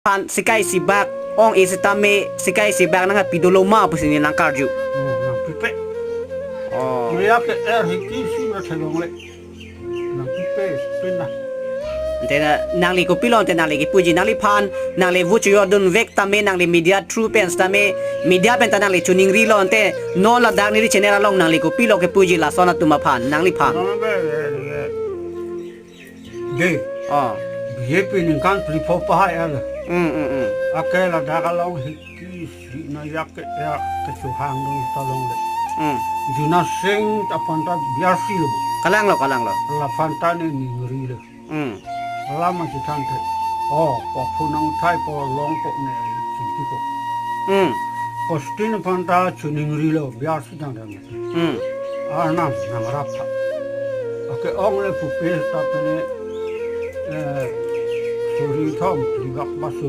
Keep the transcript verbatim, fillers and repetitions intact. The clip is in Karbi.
aphan sikai sibak ong-e sitame sikai sibak nangpi dolo ma pusi neli nangkarju. Oh, nangpipe. Oh. Maya ke er hiki si na thelongle. Nangpipe, pena. Ante na, nangli kopilo ante nangli kipuji nangliphan, nangli vo chojordunvek tame nangli media through pen sitame, media pen ta nangli choningrilo ante, non ladak neli channel along nangli kopilo kipuji lason atum aphan, nangliphan. Nang be, be, be. De. Oh. B J P ningkan phli pho pahai ala. Hmm, hmm, hmm. Ake ladak along hiki si na yak ke yak kechohang dun talongle. Hmm. Juna Sing ta aphan ta B R C lo. Kalanglo, kalanglo. Laphan ta ne ningrilo. Hmm. Lama si thanthe. Oh, po phunang thai po long po ne chiti ko. Hmm. Postin aphan ta choningrilo B R C dang dang. Hmm. Arnam nangrap tha. Ake ongle pupe ta pene, eh, suri thom, libak basu.